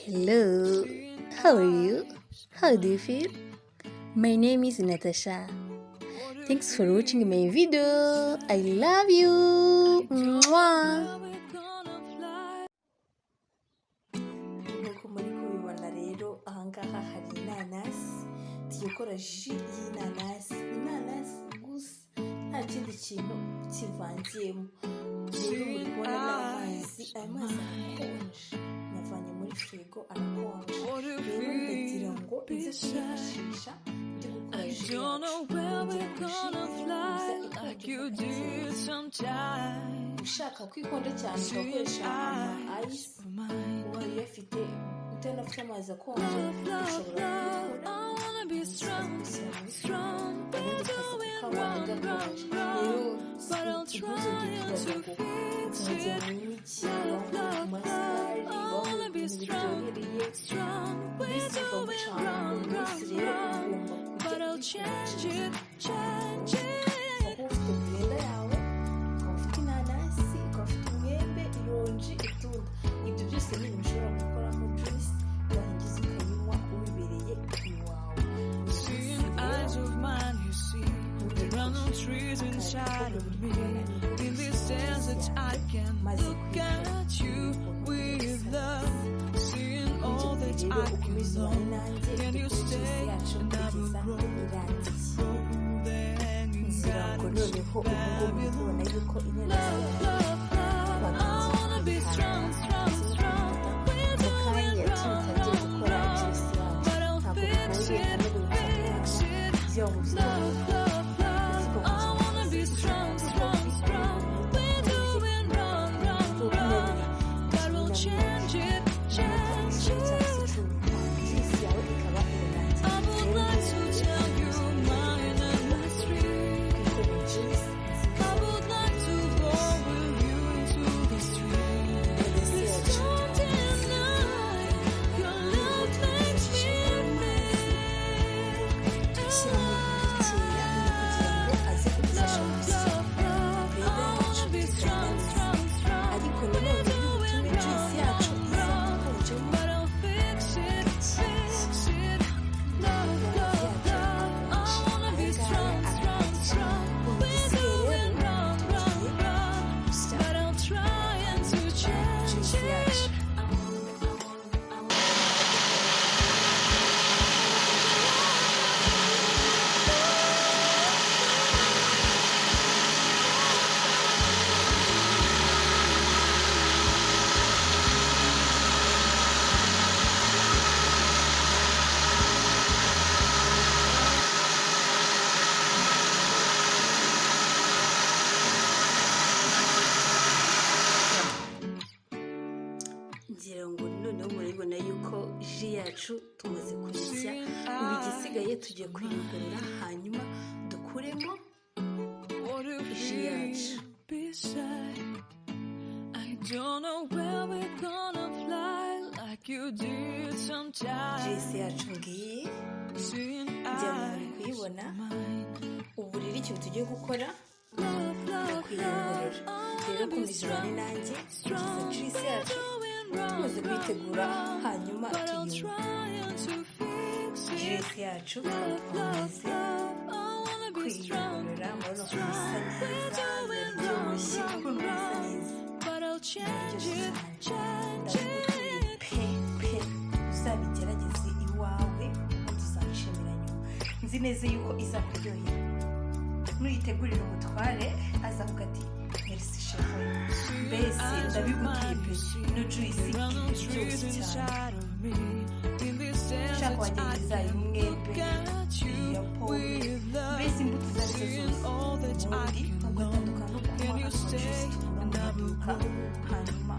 Hello, how are you? How do you feel? My name is Natasha. Thanks for watching my video. I love you. Mwah. Nk'uko muri kubibona rero, ahangaha hari inanasi. Tugiye gukora jus y'inanasi, inanasi gusa, nta kindi kintu kivangiyemo. Rero muri kubona n'amazi, aya mazi arakonje, nyavanye muri firigo, arakonje. Rero ndagira ngo nze kuyifashisha ndi gukora jus yacu, kugira ngo jus ize kuza ikonje gakeya. Ushaka ko ikonje cyane, ugakoresha ama ice ubaye uyafite. Utanafite amazi akonje, ushobora kubikora ukaza gushyira muri firigo, ubundi ukaza kukanywa gakonje. Rero ntuzongere kwibaza ngo nzongera iki, banywa ku masukari, banywa ibintu biryohereye, mbese bikagucanga. Uyu munsi rero ugomba kujya ubikora. Kuba ufite blender yawe, ukaba ufite inanasi, ukaba ufite umwembe, ironji, itunda, ibyo byose ni ibintu ushobora gukoramo juice, warangiza ukayinywa wibereye iwawe. Uyu munsi rero maze kuyikora, rero ukomeze ubane nanjye dukore juice yacu kugeza irangiye. Ngira ngo noneho ubu ngubu muri kubona yuko inanasi yacu twatangiye kuyikata. Mu kanya turi butangire gukora juice yacu. Ntabwo bigoye, ntabwo bifata umwanya. Byaba mu gitondo uvuga ngo ushobora kubikora mu minota 20 cyangwa se 15, juice yawe ikaba irarangiye. Rero twikorera juice nziza. Inanasi yacu twifashisha amazi, turashyiramo bikeya nyine kugira ngo aze kudufasha gusya blender yacu tuyikanda neza, ariko nanone biri butume juice yacu iza ikonjemo gakeya. Amazi yacu arakonje, aya ngaya arahagije. Ubu igisigaye rero, tugiye gusya juice yacu. Ngira ngo noneho murabibona yuko jus yacu tumaze kuyisya. Ubu igisigaye, tugiye kuyungurura, hanyuma dukuremo jus yacu. I don't know where we're gonna fly like you did sometimes. Juice yacu ngiyi, ngira ngo muri kuyibona. Ubu rero ikintu tugiye gukora ni ukuyungurura. Rero komeza ubane nanjye kugeza juice yacu tumaze kuyitegura, hanyuma tuyinywe. Juice yacu tukaba twamaze kuyiyungurura. Murabona ko bisa neza, biraryoshye, ukuntu bisa neza, biraryoshye cyane. Ndabigutuye pe pe, uzabigerageze iwawe, ubundi uzanshimira nyuma. Nzi neza yuko izakuryohera. Nuyitegurira umutware, azavuga ati: "Merci chérie." Mbese ndabigutuye pe, ino juice iraryoshye cyane. Ushaka wagerageza iy'umwembe, iya pome, mbese imbuto izo ari zo zose, ubundi ugatandukana no kunywa amajuice tugura mu maduka, hanyuma